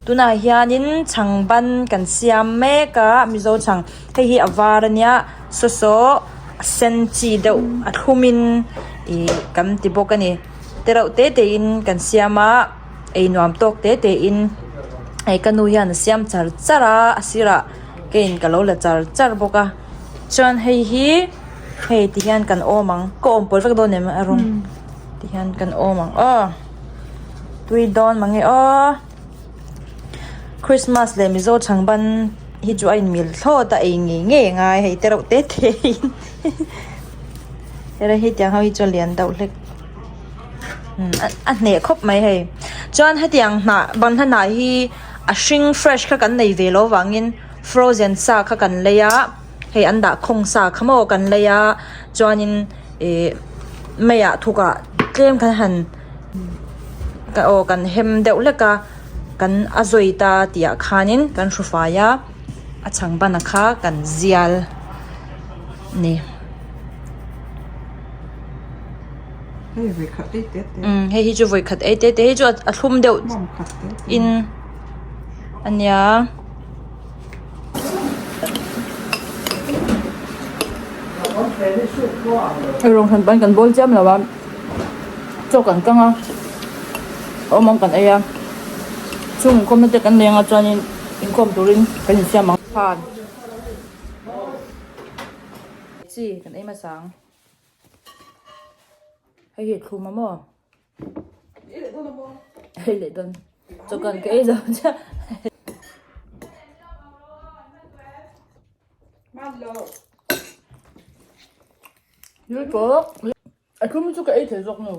Tunah hianin chhang ban kan siam mek a mizo chhang hei hi a var ania saw saw a sen chi deuh a thlum in ih kan ti bawk a ni te reuh te te in kan siam a ei nuam tawk te te in hei ka nu hian a siam char char a a sirah keiin ka lo la char char bawk a chuan hei hi hei ti hian kan awm ang ka awm pawl vek dawn em a rawng ti hian kan awm ang aw tui dawn mange aw. Christmas leh Mizo chhangban hi chu a inmil thlawt a ei ngei ngei a ngai hei te reuh te te in hera hetiang ho hi chu a lian deuh hlek a hneh khawp mai hei chuan hetiang hnah banhla hnah hi a hring fresh kha kan nei ve loh vangin frozen sa kha kan lei a hei an dah khawng sa kha maw kan lei a chuanin ih meiah thukah tlem kan han. Ka aw kan hem deuh hlek a kan a zawi ta tih ah khanin kan hru fai a a chhang ban a kha kan zial a ni. Hei hi chu vawi khat ei te te hei chu a thlum deuh in a nia. Rawng hran pawn kan bawl chiam lo a. Chaw kan kang a awm ang kan ei a chung inkhawmna te kan nei anga chuanin inkhawm turin kan insiam ang khan chi kan ei hmasa ang hei hi thlum a maw ei leh dawn chaw kan ka ei zo chiah. A thlum chu ka ei thei zawk nu.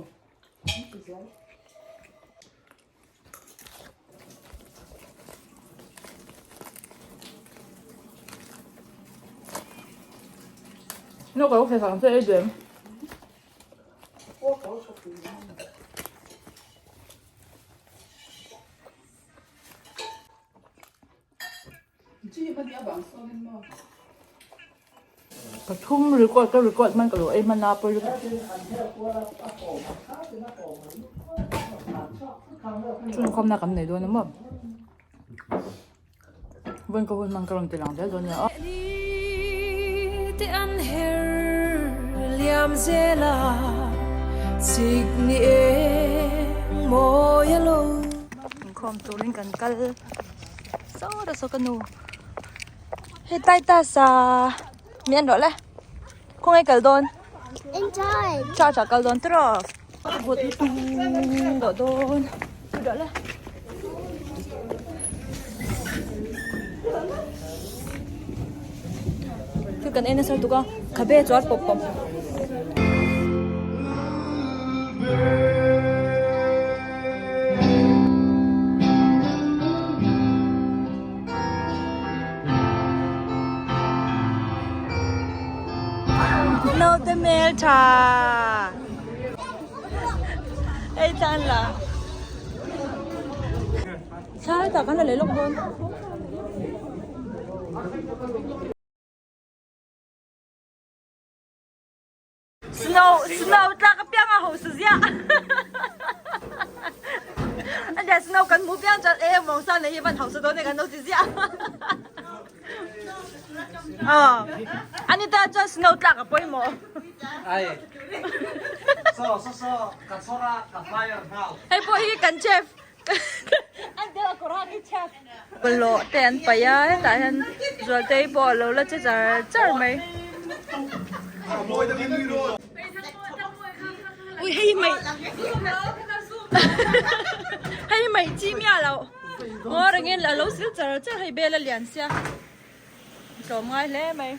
No ka lo thei sang che ei duh em? Pathum record ka record hman ka lo ei hman a pawi lutuk. Chhungkhawmna kan nei dawn a maw? Vawiin ka hun hman ka rawn ti lang zel dawn nia aw. Inkhawm turin kan kal. Saw ta saw ka nu hei Titus a mi an rawh le khawnge kal dawn church ah kal dawn tiraw vawt lutuk dawh dawn rawh le. Thil kan ei nasa lutuk a khabe chuan pawp pawp. Naute hmel tha ei tan la thla tak an la leh lawk dawn. Snow snow tlak apiang a hosa ziah a nia snow kan hmuh piang chuan e mawngsa nei hi van hausa dawn e kan lo ti ziah aw ani ta chuan snow tlak a pawimawh hei pawh hi kan chef Bawlhhlawh te an paih a hetah hian Zualtei pawh a lo la che char char mai. Ui hei mai hei mai chi miah loh ngaw rengin a lo sil char char hei bel a lian sia. Tlawm ngai hle mai.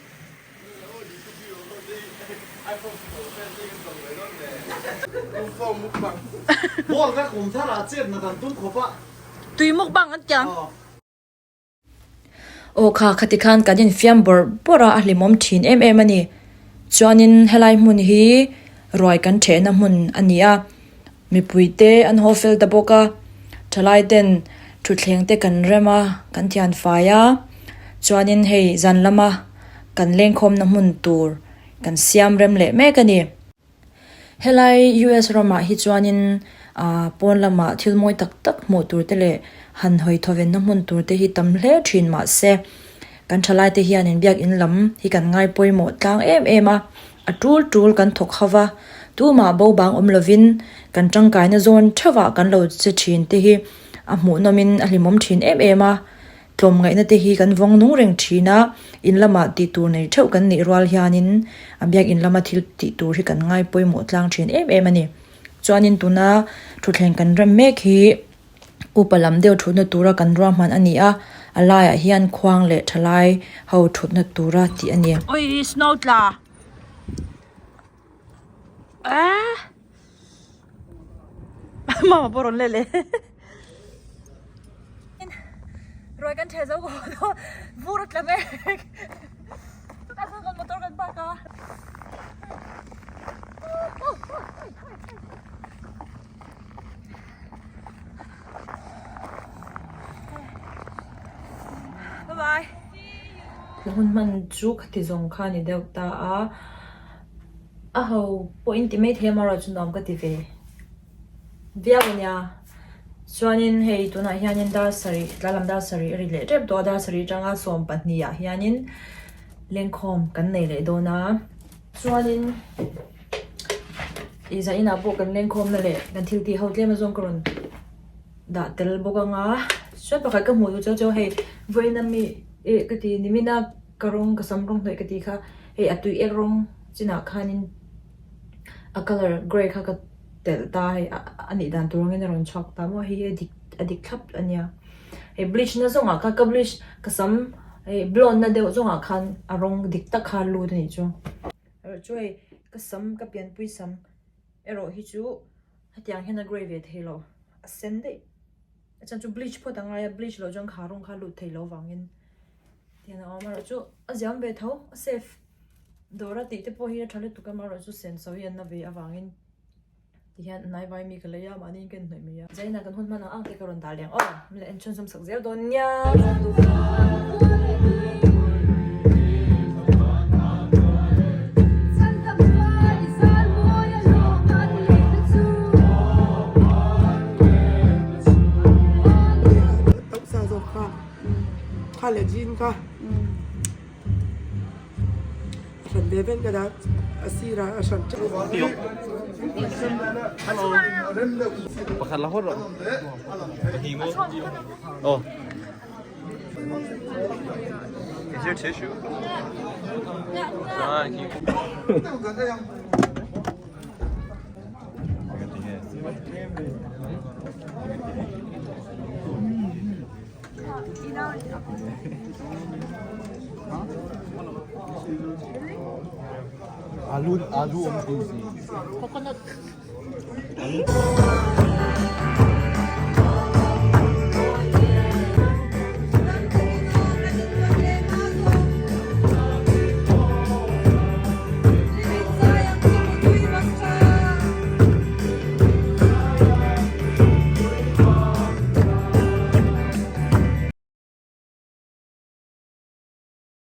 Tui mukbang an tiang. Aw kha khati khan kan infiam bawrh bawrh a, a hlimawm thin em em a ni. Chuanin helai hmun hi ruai kan thehna hmun a ni a. Mipuite an haw fel ta bawk a, thalai ten thutthleng te kan rem a, kan thian fai a, chuanin hei zan lama kan lengkhawmna hmun tur kan siam rem leh mek a ni. Helai US ramah hi chuanin ah pawn lamah thil mawi tak tak hmuh tur te leh han hawi thawvenna hmun tur te hi tam hle thin mahse kan thalai te hianin biakin lam hi kan ngai pawimawh tlang em em a, a tul tul kan thawk ho va, tumah bo bang awm lovin kan tangkaina zawn theuhah kan lo che thin te hi a hmuhnawmin a hlimawm thin em em a. Tlawmngaihna te hi kan vawng nung reng thin a, in lamah tih tur nei theuh kan nih rual hianin a biak in lama thil tih tur hi kan ngai pawimawh tlang thin em em a ni. Chuanin tuna thutthleng kan rem mek hi upa lam deuh thutna tura kan ruahman a ni a, a laiah hian khuang leh thalai ho thutna tura tih a ni. Oi snow tla ah Mama pawh rawn let leh Ruai kan ṭheh zo ko lo vur a tla mek chutah chuan kan motor kan park a Bye bye Hun hman chu khati zawng kha ni deuh ta a. A ho pawh in ti maithei a marawh chu nuam ka ti ve viau a nia chuanin hei tunah hianin dar sarih tlai lam dar sarih a ri leh tep tawh a dar sarih atanga sawm pahnih ah hianin lengkhawm kan nei leh dawn a chuanin ih zah inah pawh kan lengkhawm na leh kan thil tih ho tlem azawng ka rawn dah tel bawk anga chuan pakhat ka hmuh duh cheu cheu hei vawiin ami ih ka ti nimin a ka rawng ka sam rawng hnawih ka tih kha hei a tui ek rawng chinah khanin a colour grey kha ka telh ta hei a nih dan tur angin a rawn chhuak ta maw hei hi a dik a dik thlap a nia hei bleach na zawngah khan ka bleach ka sam hei blonde na deuh zawngah khan a rawng dik tak kha a lut a nih chu erawh chu hei ka sam ka pianpui sam erawh hi chu hetiang hian a grey ve thei lo a sen daih a chhan chu bleach phawt a ngai a bleach loh chuan kha rawng kha a lut thei lo vangin. Tihian a awm erawh chu a ziam ve tho a safe dawr a tih te pawh hi a tha lutuk a amaherawh chu senso hi an na ve avangin tihian a hnaivai mi ka lei a mahni in ka inhnawih mai a zaina kan hun hman ang ang te ka rawn dah leh ang aw min la en chhunzawm sak zel dawn nia. Kha leh jean kha a hran ve vel ka dah a sirah a hran teuh Pakhat la hawt rawh. Pahnih maw? Oh. Is there tissue? Alu alu awm tih si. Coconut. Alu.